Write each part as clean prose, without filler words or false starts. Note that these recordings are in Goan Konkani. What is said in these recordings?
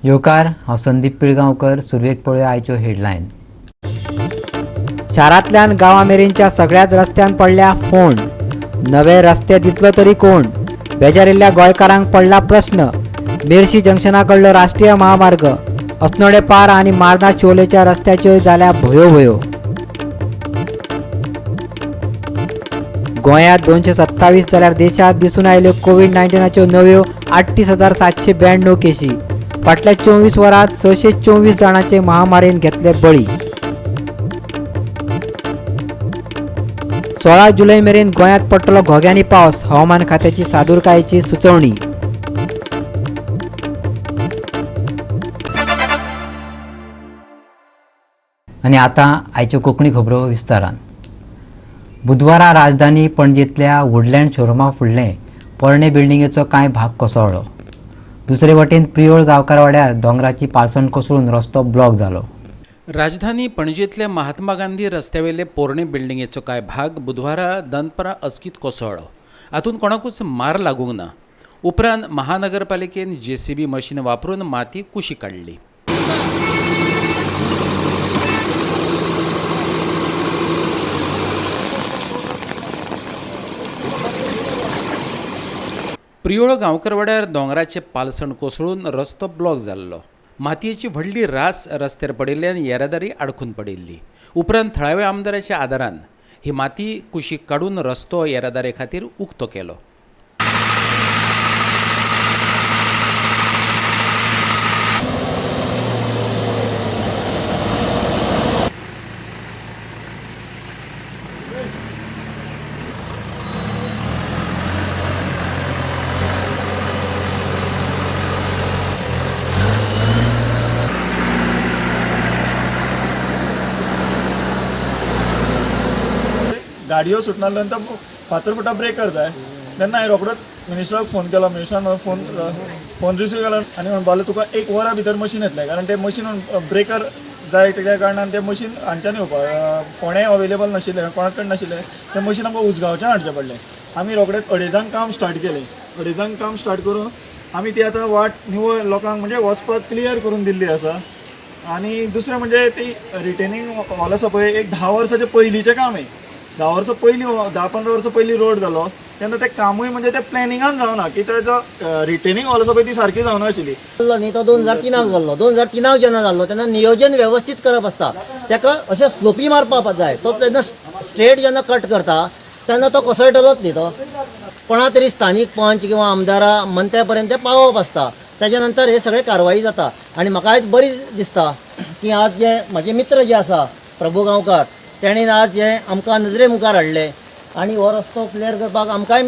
येवकार, हांव संदीप पिळगांवकर. सुरवेक पळोवया आयच्यो हेडलायन. शारांतल्यान गांवां मेरेनच्या सगळ्याच रस्त्यान पडल्या फोंड. नवे रस्ते दितलो तरी कोण? बेजारिल्ल्या गोंयकारांक पडला प्रस्न. मेरशी जंक्शना कडलो राष्ट्रीय महामार्ग, अस्नोडे पार आनी मार्ना शिवोलेच्या रस्त्याच्यो जाल्या भोयो भोयो. गोंयांत 227 जाल्यार देशांत दिसून आयल्यो कोवीड 19च्यो नव्यो 38,792 केशी. फाटल्या 24 वरांत 624 जाणांचे महामारीन घेतले बळी. 16 जुलय मेरेन गोंयांत पडटलो घोग्यांनी पावस, हवामान खात्याची सादुरकायेची सुचोवणी. आनी आतां आयच्यो कोंकणी खबरो विस्तारान. बुधवारा राजधानी पणजेंतल्या वुडलँड शोरुमा फुडले पोरणे बिल्डिंगेचो कांय भाग कोसळ्ळो. दुसरे वटेन प्रियोळ गांवकारवाड्यार दोंगराची पालसण कोसळून रस्तो ब्लॉक जालो. राजधानी पणजेंतल्या महात्मा गांधी रस्त्यावेले पोरणे बिल्डिंगेचो कांय भाग बुधवारा दनपरां अचकीत कोसळ्ळो. हातूंत कोणाकूच मार लागूंक ना. उपरांत महानगरपालिकेन जेसीबी मशीन वापरून माती कुशी काडली. प्रियोळ गांवकरवाड्यार दोंगराचें पालसण कोसळून रस्तो ब्लॉक जाल्लो. मातयेची व्हडली रास रस्त्यार पडिल्ल्यान येरादारी आडखून पडिल्ली. उपरांत थळाव्या आमदाराच्या आदारान ही माती कुशीक काडून रस्तो येरादारी खातीर उक्तो केलो. गाडयो सुटना नंतर फातर फुटा ब्रेकर जाय तेन्ना हांवें रोखडोच मिनिस्टराक फोन केलो. मिनिस्टरान फोन रिसीव केलो आनी म्हणपाक लागलो तुका एक वरा भितर मशीन येतलें, कारण तें मशीन ब्रेकर जाय त्या कारणान तें मशीन हांगच्यान येवपाक फोंडें अवेलेबल नाशिल्लें, कोणा कडेन नाशिल्लें. तें मशीन आमकां उजगांवच्यान हाडचें पडलें. आमी रोखडेच अडेजांक काम स्टार्ट केलें. अडेजांक काम स्टार्ट करून आमी ती आतां वाट निवळ लोकांक म्हणजे वचपाक क्लियर करून दिल्ली आसा. आनी दुसरें म्हणजे ती रिटेनिंग वॉल आसा पळय, एक 10 वर्साचें पयलींचें काम आहे. 10 वर्सां पयलीं, 10-15 वर्सां पयलीं रोड जालो तेन्ना तें कामूय म्हणजे तें प्लॅनिंगान जावना की तेजो रिटेनिंग वॉल आसा पळय ती सारकी जावना आशिल्ली. जाल्लो न्ही तो 2003 जाल्लो. 2003 जेन्ना जाल्लो तेन्ना नियोजन वेवस्थीत करप आसता. ताका अशें स्लोपी मारपाक जाय. तो तेन्ना स्ट्रेट जेन्ना कट करता तेन्ना तो कोसळटलोच न्ही. तो कोणा तरी स्थानीक पंच किंवा आमदारा मंत्र्या पर्यंत ते पावोवप आसता. तेज्या नंतर हे सगळे कारवाई जाता. आनी म्हाका आयज बरी दिसता की आज जे म्हाजे मित्र जे आसा प्रभू गांवकार, तेणेन आज हे आमकां नजरे मुखार हाडलें आनी हो रस्तो क्लियर करपाक आमकांय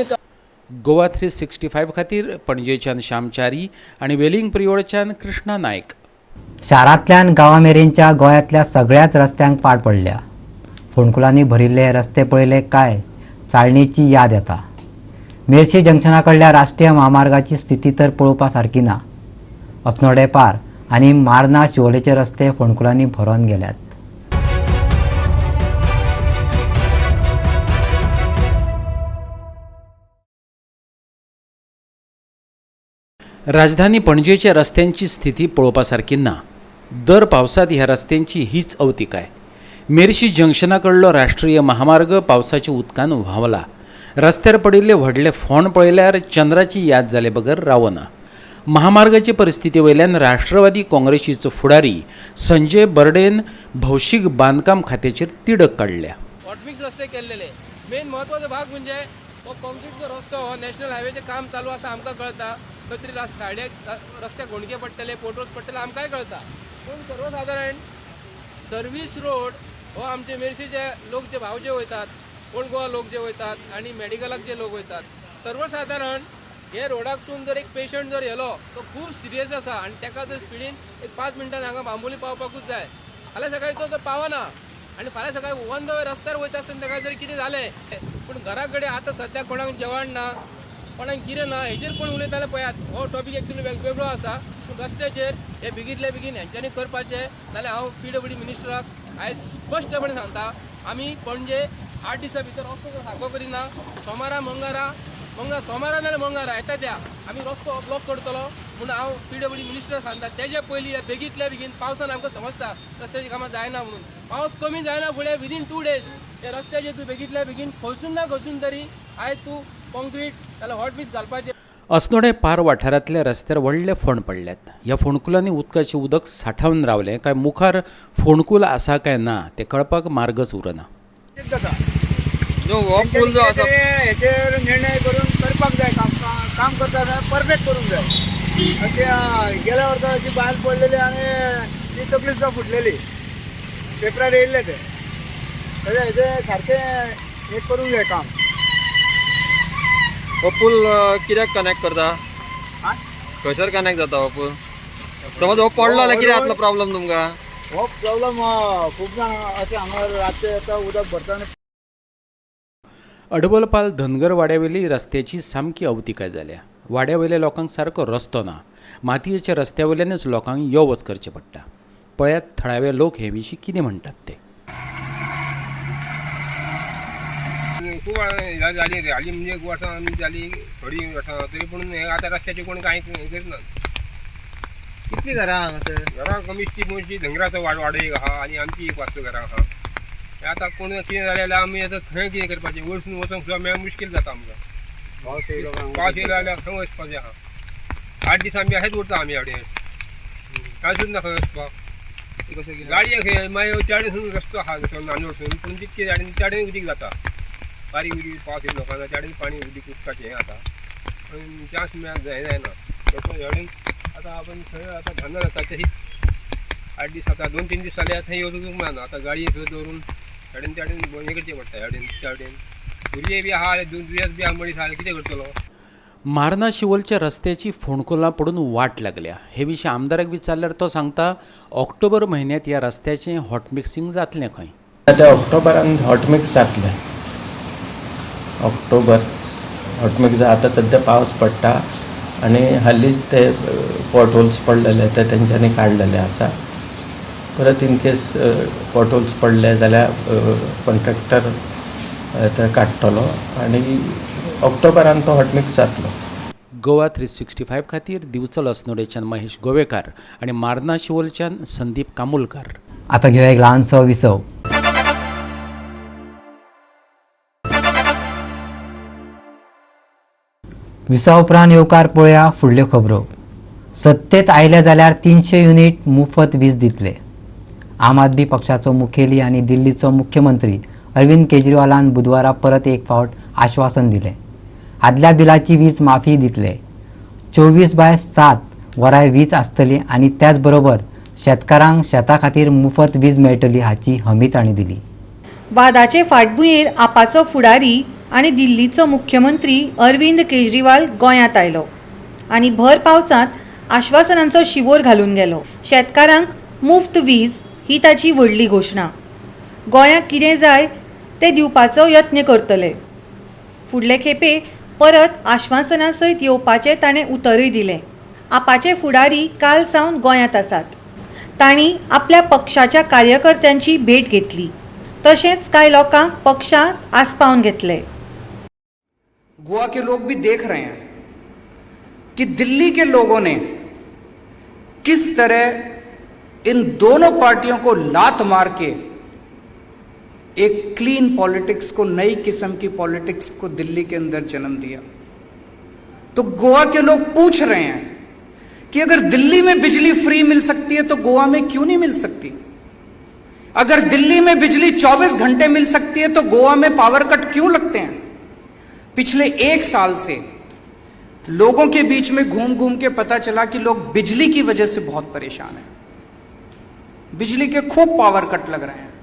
गोवा 365 खातीर पणजेच्यान श्यामचारी आनी वेलिंग प्रियोळच्यान कृष्णा नायक. शारांतल्यान गांवां मेरेनच्या गोंयांतल्या सगळ्याच रस्त्यांक पाड पडल्या. फोंडकुलांनी भरिल्ले रस्ते पळयले काय चाळणेची याद येता. मेरशे जंक्शना कडल्या राष्ट्रीय म्हामार्गाची स्थिती तर पळोवपा सारकी ना. अस्नोडे पार आनी मार्ना शिवोलेचे रस्ते फोंडकुलांनी भरून गेल्यात. राजधानी पणजेच्या रस्त्यांची स्थिती पळोवपा सारकी ना. दर पावसांत ह्या रस्त्यांची हीच अवतिकाय. मेरशी जंक्शना कडलो राष्ट्रीय महामार्ग पावसाच्या उदकान व्हांवला. रस्त्यार पडिल्ले व्हडले फोंड पळयल्यार चंद्राची याद जाले बगर रावना. महामार्गाचे परिस्थिती वयल्यान राष्ट्रवादी काँग्रेसीचो फुडारी संजय बर्डेन भौशीक बांदकाम खात्याचेर तिडक काडल्या. हॉटमिक्स रस्ते केल्लेले मेन म्हत्वाचो भाग म्हणजे हो कॉन्क्रीटचो रस्तो. हो नॅशनल हायवेचें काम चालू आसा, आमकां कळटा. खंय तरी सायडीक रस्त्याक घोणके पडटले, पोटहोल्स पडटले, आमकांय कळटा. पूण सर्वसादारण सर्वीस रोड हो आमचे मेरशेचे लोक जे भाव जे वयतात, ओल्ड गोवा लोक जे वयतात आनी मेडिकलाक जे लोक वयतात, सर्वसादारण हे रोडाकसून जर एक पेशंट जर येलो तो खूब सिरियस आसा आनी ताका जर स्पिडीन एक 5 मिनटान हांगा बांबोली पावपाकूच जाय, फाल्यां सकाळीं तो जर पावना आनी फाल्यां सकाळीं ऑन the way रस्त्यार वयता आसतना ताका जर कितें जालें, पूण घरा कडेन आतां सद्याक कोणाक जेवण ना, कोणाक कितें ना, हेजेर कोण उलयता जाल्यार पळयात. हो टॉपीक एक्चुअली वेगवेगळो आसा, पूण रस्त्याचेर हे बेगींतले बेगीन हेंच्यांनी करपाचें. नाल्यार हांव पीडब्ल्यूडी मिनिस्टराक आयज स्पश्टपणे सांगता, आमी पणजे 8 दिसां भितर रस्तो जर सारको करिना, सोमारा मंगळारा, मंगळार सोमारा नाल्यार मंगळारा येता त्या आमी रस्तो ब्लॉक करतलो. म्हणून हांव पीडब्ल्यूडी मिनिस्टर सांगता तेजे पयलीं बेगींतल्या बेगीन पावसान आमकां समजता रस्त्याची कामां जायना म्हणून पावस कमी जायना फुडें विदीन 2 डेज हे रस्त्याचे तूं बेगींतल्या बेगीन खंयसून ना खंयसून तरी आयज तूं कॉन्क्रीट जाल्यार हॉट मिक्स घालपाचें. अस्नोडें पार वाठारांतल्या रस्त्यार व्हडले फोंड पडल्यात. ह्या फोंडकुलांनी उदकाचें उदक सांठावन रावलें काय मुखार फोंडकूल आसा काय ना तें कळपाक मार्गच उरना. हो पूल जो आसा हेचेर निर्णय करून करपाक जाय. काम करता परफेक्ट करूंक जाय. अशें गेल्या वर्सा अशी बायल पडलेली आनी ती तकली सुद्दां फुटलेली पेपरार येयल्ले ते. तशें हेजें सारकें हें करूंक जाय काम. हो पूल कित्याक कनेक्ट करता? खंयसर कनेक्ट जाता हो पूल? समज हो पडलो जाल्यार कितें जातलो प्रॉब्लम तुमकां? हो प्रॉब्लम खूब जाण अशें हांगा रातचें येता उदक भरता आनी. अडबलपाल धनगर वाड्यावेली रस्त्याची सामकी अवतिकाय जाल्या. वाड्यावयल्या लोकांक सारको रस्तो ना. मातयेच्या रस्त्या वयल्यानच लोकांक यो वच करचें पडटा. पळयात थळावे लोक हे विशीं कितें म्हणटात ते. खूब जाली जाली म्हणजे वर्सां जाली थोडीं वर्सां तरी पूण आतां रस्त्याचे कोण कांय हें करिनात. कितलीं घरां हांगासर? घरां कमीच ती मुळशी धनगराचो वाडो एक आहा आनी आमची एक वास्तू घरां आहा. आतां कोण कितें जालें जाल्यार आमी आतां खंय कितें करपाचें? वयरसून वचोंक सुद्दां मेळ मुश्कील जाता आमकां. पावस येयलो जाल्यार खंय वचपाचें आहा? 8 दीस आमी अशेंच उरता आमी हाडे कांय सुद्दां ना खंय वचपाक. गाडये खंय मागीर चाळीसून रस्तो आहा नानोडसून पूण तितके गाडयेन चाळीन उदीक जाता. बारीक उदीक पावस येयलो लोकांना चाळीन पाणी उदीक उदकाचें हें जाता चान्स जायना. तसो आतां आपण खंय आतां धंदा जाता तशी 8 दीस आतां 2-3 दीस जाले थंय वचूंक मेळना. आतां गाडी थंय दवरून साडेन चाडेन हें करचें पडटा. साडेन चाडेन भुरगे बी आहा दुयेंस बी आहा मनीस आहा कितें करतलो? मार्ना शिवोलच्या रस्त्याची फोंडकुलां पडून वाट लागल्या. हे विशीं आमदाराक विचारल्यार तो सांगता ऑक्टोबर म्हयन्यांत ह्या रस्त्याचें हॉटमिक्सिंग जातलें खंय. आतां ऑक्टोबरान हॉटमिक्स जातलें. ऑक्टोबर हॉटमिक्स आतां सद्या पावस पडटा आनी हालींच ते पॉटहोल्स पडलेले ते तेंच्यांनी काडलेले आसा. परत इन केस पॉटहोल्स पडले जाल्यार कॉन्ट्रॅक्टर ते काडटलो आनी ऑक्टोबरान तो हॉटमिक्स जातलो. गोवा 365 खातीर दिवचल अस्नोडेच्यान महेश गोवेकार आनी मार्ना शिवोलच्यान संदीप कामुलकार. आतां घेवया एक ल्हानसो विसव. विसवा उपरांत येवकार पळोवया फुडल्यो खबरो. सत्तेत आयले जाल्यार 300 युनिट मुफत वीज दितले. आम आदमी पक्षाचो मुखेली आनी दिल्लीचो मुख्यमंत्री अरविंद केजरीवालान बुधवारा परत एक फावट आश्वासन दिलें. आदल्या बिलाची वीज माफी दितले. 24/7 वरां वीज आसतली आनी त्याच बरोबर शेतकारांक शेता खातीर मुफत वीज मेळटली हाची हमी तांणी दिली. वादाचे फाटभुंयेर आपाचो फुडारी आनी दिल्लीचो मुख्यमंत्री अरविंद केजरीवाल गोंयांत आयलो आनी भर पावसांत आश्वासनांचो शिवोर घालून गेलो. शेतकारांक मुफ्त वीज ही ताची व्हडली घोशणा. गोंयाक कितें जाय तें दिवपाचो यत्न करतले. फुडले खेपे परत आश्वासना सयत येवपाचें ताणें उतरूय दिलें. आपाचे फुडारी काल सावन गोंयांत आसात. तांणी आपल्या पक्षाच्या कार्यकर्त्यांची भेट घेतली तशेंच कांय लोकांक पक्षांत आस्पावन घेतले. गोवा के लोग भी देख रहे हैं कि दिल्ली के लोगों ने किस तरह इन दोनों पार्टियों को लात मार के एक क्लीन पॉलिटिक्स को, नई किस्म की पॉलिटिक्स को दिल्ली के अंदर जन्म दिया। तो गोवा के लोग पूछ रहे हैं कि अगर दिल्ली में बिजली फ्री मिल सकती है तो गोवा में क्यों नहीं मिल सकती? अगर दिल्ली में बिजली 24 घंटे मिल सकती है तो गोवा में पावर कट क्यों लगते हैं? पिछले 1 साल से लोगों के बीच में घूम घूम के पता चला कि लोग बिजली की वजह से बहुत परेशान हैं। बिजली के खूब पावर कट लग रहे हैं।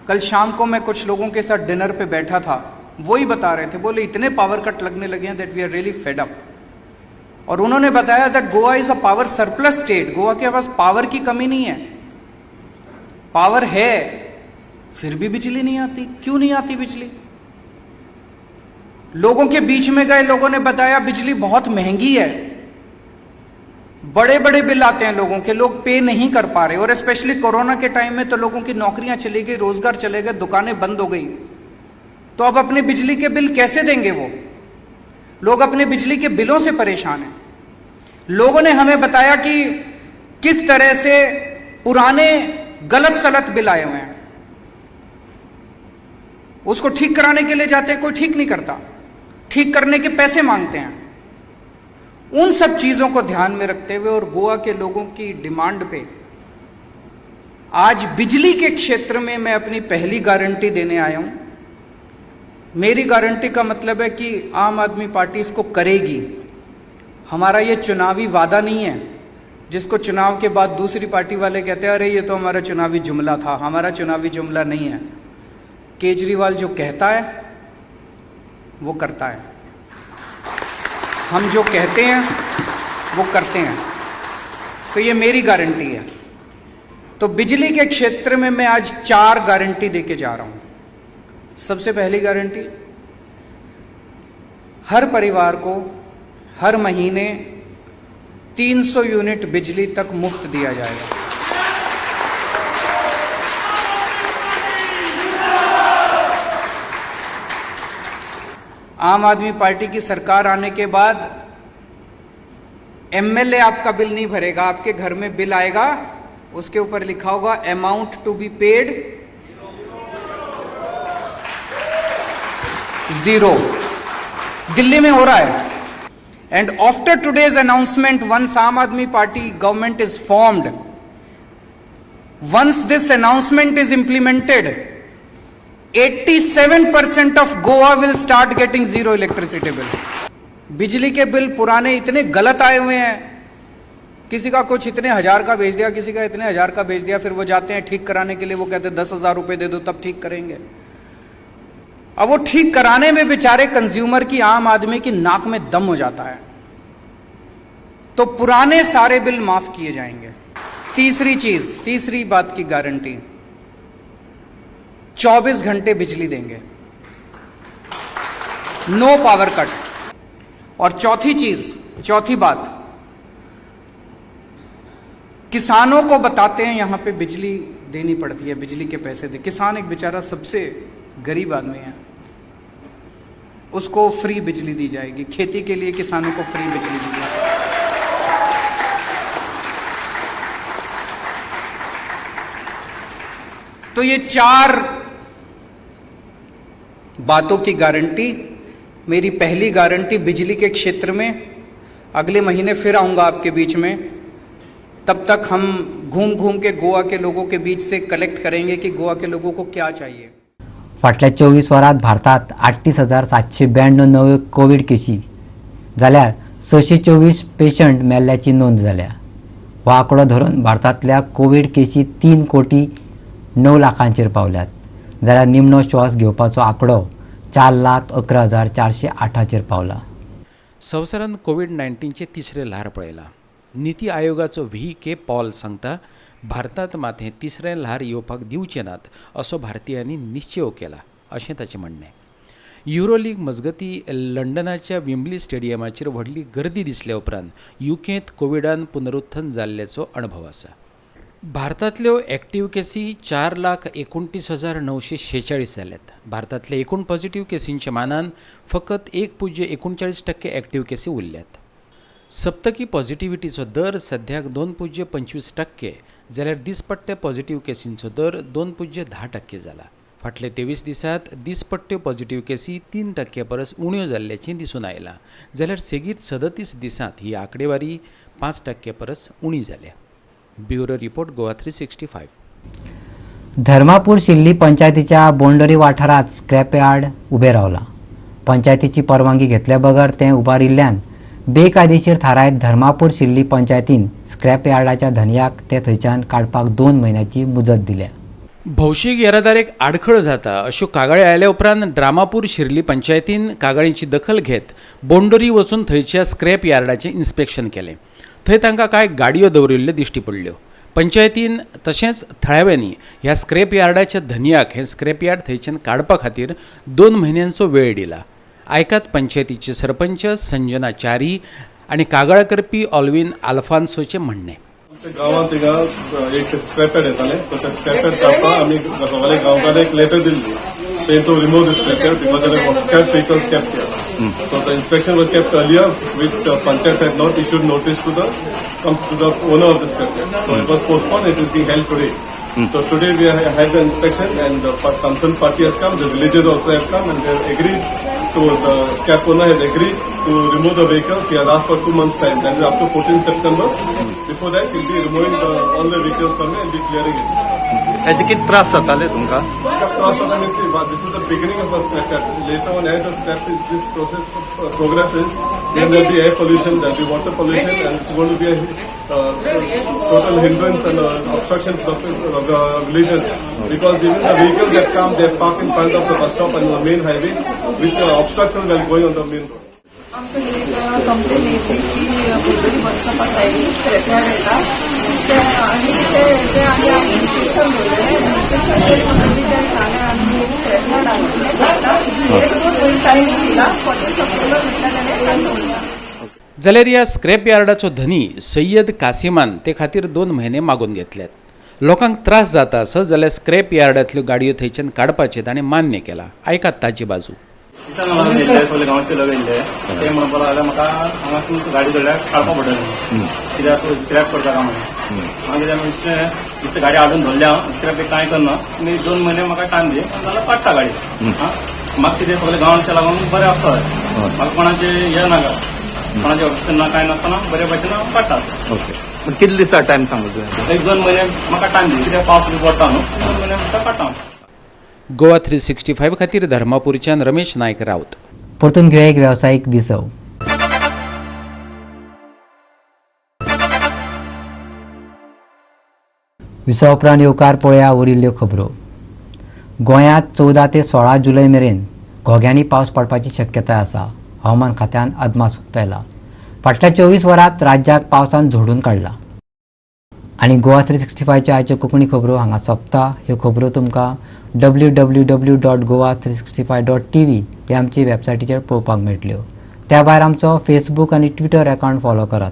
कल शाम को मैं कुछ लोगों के साथ डिनर पे बैठा था, वही बता रहे थे, बोले इतने पावर कट लगने लगे हैं that we are really fed up. और उन्होंने बताया that Goa is a power surplus state. Goa K pass power की कमी नहीं है, पावर है, फिर भी बिजली नहीं आती। क्यों नहीं आती बिजली? लोगों के बीच में गए, लोगों ने बताया बिजली बहुत महंगी है, बड़े बड़े बिल आते हैं लोगों के, लोग पे नहीं कर पा रहे। और स्पेशली कोरोना के टाइम में तो लोगों की नौकरियां चली गई, रोजगार चले गए, दुकानें बंद हो गई, तो अब अपने बिजली के बिल कैसे देंगे वो लोग? अपने बिजली के बिलों से परेशान हैं। लोगों ने हमें बताया कि किस तरह से पुराने गलत सलत बिल आए हुए हैं, उसको ठीक कराने के लिए जाते हैं, कोई ठीक नहीं करता, ठीक करने के पैसे मांगते हैं। उन सब चीजों को ध्यान में रखते हुए और गोवा के लोगों की डिमांड पे आज बिजली के क्षेत्र में मैं अपनी पहली गारंटी देने आया हूं। मेरी गारंटी का मतलब है कि आम आदमी पार्टी इसको करेगी। हमारा ये चुनावी वादा नहीं है जिसको चुनाव के बाद दूसरी पार्टी वाले कहते हैं अरे ये तो हमारा चुनावी जुमला था। हमारा चुनावी जुमला नहीं है। केजरीवाल जो कहता है वो करता है, हम जो कहते हैं वो करते हैं। तो ये मेरी गारंटी है। तो बिजली के क्षेत्र में मैं आज 4 गारंटी देके जा रहा हूं। सबसे पहली गारंटी, हर परिवार को हर महीने 300 यूनिट बिजली तक मुफ्त दिया जाएगा। आम आदमी पार्टी की सरकार आने के बाद एमएलए आपका बिल नहीं भरेगा, आपके घर में बिल आएगा, उसके ऊपर लिखा होगा अमाउंट टू बी पेड 0। दिल्ली में हो रहा है। And after today's announcement, once Aam Aadmi Party government is formed, once this announcement is implemented, 87% of Goa will start getting zero electricity bill. Bijli K bill पुराने इतने गलत आए हुए हैं, किसी का कुछ इतने हजार का भेज दिया, किसी का इतने हजार का भेज दिया, फिर वो जाते हैं ठीक कराने के लिए, वो कहते हैं 10,000 रुपए दे दो तब ठीक करेंगे। अब वो ठीक कराने में बेचारे कंज्यूमर की, आम आदमी की नाक में दम हो जाता है। तो पुराने सारे बिल माफ किए जाएंगे। तीसरी चीज, तीसरी बात की गारंटी, 24 घंटे बिजली देंगे, नो पावर कट। और चौथी चीज, चौथी बात, किसानों को बताते हैं यहां पे बिजली देनी पड़ती है, बिजली के पैसे दे। किसान एक बेचारा सबसे गरीब आदमी है, उसको फ्री बिजली दी जाएगी। खेती के लिए किसानों को फ्री बिजली दी जाएगी। तो ये 4 बातों की गारंटी, मेरी पहली गारंटी बिजली के क्षेत्र में। अगले महीने फिर आऊंगा आपके बीच में, तब तक हम घूम घूम के गोवा के लोगों के बीच से कलेक्ट करेंगे कि गोवा के लोगों को क्या चाहिए। फाटल्या 24 वरांत भारतात 38,792 नव्यो कोवीड केशी जाल्यार 624 पेशंट मेल्ल्याची नोंद जाल्या। हो आंकडो धरून भारतांतल्या कोवीड केशी 3 कोटी 9 लाखांचेर पावल्यात, जाल्यार निमणो श्वास घेवपाचो आंकडो 4,11,408 पावला। संवसारान कोवीड 19चें तिसरें ल्हार पळयलां। नीती आयोगाचो व्ही के पॉल सांगता, भारतांत मात हें तिसरें ल्हार येवपाक दिवचे नात असो भारतीयांनी निश्चेव केला अशें ताचें म्हणणें। युरो लीग मजगती लंडनाच्या विम्बली स्टेडियमाचेर व्हडली गर्दी दिसल्या उपरांत युकेंत कोविडान पुनरुत्थान जाल्ल्याचो अणभव आसा। भारतांतल्यो एक्टिव्ह केसी 4,29,946 जाल्यात। भारतांतले एकूण पॉझिटिव्ह केसींच्या मानान फकत 1.39% एक्टिव्ह केसी उरल्यात। सप्तकी पॉझिटिव्हिटीचो दर सद्याक 2.25% जाल्यार दिसपट्टे पॉझिटिव्ह केसींचो दर 2.10% जाला। फाटले 23 दिसांत दिसपट्ट्यो पॉझिटिव्ह केसी 3% परस उण्यो जाल्ल्याचें दिसून आयलां, जाल्यार सेगीत 37 दिसांत ही आंकडेवारी 5% परस उणी जाल्या। Bureau report, Goa 365। Dharmapur Shirli पंचायतीच्या बोंडरी वाठारांत स्क्रॅप यार्ड उबें रावलां। पंचायतीची परवानगी घेतल्या बगर तें उबारिल्ल्यान बेकायदेशीर थारायत धर्मापूर शिर्ली पंचायतीन स्क्रॅप यार्डाच्या धनयाक ते थंयच्यान काडपाक 2 म्हयन्याची मुजत दिल्या। भौशीक येरादारीक आडखळ जाता अश्यो कागाळी आयल्या उपरांत ड्रामापूर शिर्ली पंचायतीन कागाळींची दखल घेत बोंडोरी वचून थंयच्या स्क्रॅप यार्डाचें इन्स्पेक्शन केलें। थंय तांकां कांय गाडयो दवरिल्ल्यो दिश्टी पडल्यो। पंचायतीन तशेंच थळाव्यांनी ह्या स्क्रॅप यार्डाच्या धनयाक हें स्क्रॅप यार्ड थंयच्यान काडपा खातीर 2 म्हयन्यांचो वेळ दिला। आयकात पंचायतीचे सरपंच संजना च्यारी आनी कागाळ करपी ऑल्विन आल्फान्सोचें म्हणणें। गांवांत थिंगा एक स्क्रॅप यार्ड येतालें, तो ते स्क्रॅप यार्ड काडपाक आमी सगळे गांवकार एक लेटर दिल्ली, ते to remove the scrap yard because scrap vehicles kept here. So the inspection was kept earlier, which the panchayat had not issued notice to the owner of the scrapyard. So it was postponed. It is being held today. So today we had the inspection and the concerned party has come, the villagers also have come, and they have agreed to, the scrap owner has agreed to remove the vehicles. He has asked for 2 months time, that is up to 14 September. Before that he will be removing all the vehicles from here and be clearing it. हाचे कितें त्रास जाताले तुमकां? त्रास जाता means this is the beginning of a scrapyard. Later on as the scrap is, this process progresses, then there will be air pollution, there will be water pollution, and it's going to be a total hindrance and obstruction to the villagers, because even the vehicles that come, they park in front of the bus stop and the main highway, with the obstructions while going on the main road. आमकां एक कंप्लेन येयली की फुलबरी बस स्टॉपा सायडीन स्क्रॅपयार्ड येता ते आनी ते आमी आमी इन्स्पेक्शन दवरलेलें. इन्स्पेक्शन केलें म्हणटकीर ते सांगलें आमी स्क्रॅपयार्ड आशिल्लें काडटा, एक 2 म्हयने टायमींग दिला, 14 सप्टेंबर म्हटल्यार जाल्यार काडून दवरता. जाल्यार ह्या स्क्रॅप यार्डाचो धनी सय्यद कासिमान ते खातीर 2 म्हयने मागून घेतल्यात. लोकांक त्रास जाता आसत जाल्यार स्क्रॅप यार्डांतल्यो गाडयो थंयच्यान काडपाचें ताणें मान्य केलां. आयकात ताची बाजू. सगळे गांवचे लोक येयल्ले ते म्हणपाक लागले म्हाका हांगा गाडी धरल्यार काडपा पडटलें, कित्याक स्क्रॅप करता काय म्हणून. मागीर आमी दिसता गाडी हाडून धरल्या हांव, स्क्रॅप कांय करना, तुमी 2 म्हयने म्हाका टायम दी जाल्यार काडटा गाडी. म्हाका कितें सगळे गांवचे लागून बरें आसता, म्हाका कोणाचें हें नाका, कोणाचें ऑप्शन ना कांय नासतना बरे भशेन हांव काडटा. ओके, कितले दिसा टायम सांगू तुवें? एक 2 म्हयने म्हाका टायम दी, कित्याक पावस बी पडटा न्हू, 2 म्हयने म्हाका काडटा. गोवा 365 खातीर धर्मापूरच्यान रमेश नायक राऊत. परतून घेवया एक वेवसायीक विसव. विसव उपरांत येवकार पळया उरिल्ल्यो खबरो. गोंयांत 14 ते 16 जुलय मेरेन घोग्यांनी पावस पडपाची शक्यताय आसा. हवामान खात्यान अदमास उक्तायला. फाटल्या 24 वरांत राज्याक पावसान झोडून काडला. आनी गोवा 365च्यो आयच्यो कोंकणी खबरो हांगा सोंपता. ह्यो खबरो तुमकां www.goa365.tv हे आमची वेबसायटीचेर पळोवपाक मेळटल्यो. त्या भायर आमचो फेसबूक आनी ट्विटर अकावंट फॉलो करात.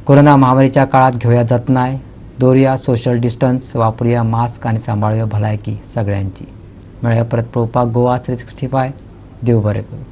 कोरोना महामारीच्या काळात घेवया जतनाय, दवरुया सोशल डिस्टन्स, वापरुया मास्क आनी सांबाळुया भलायकी सगळ्यांची. मेळया परत पळोवपाक गोवा 365. देव बरें करूं.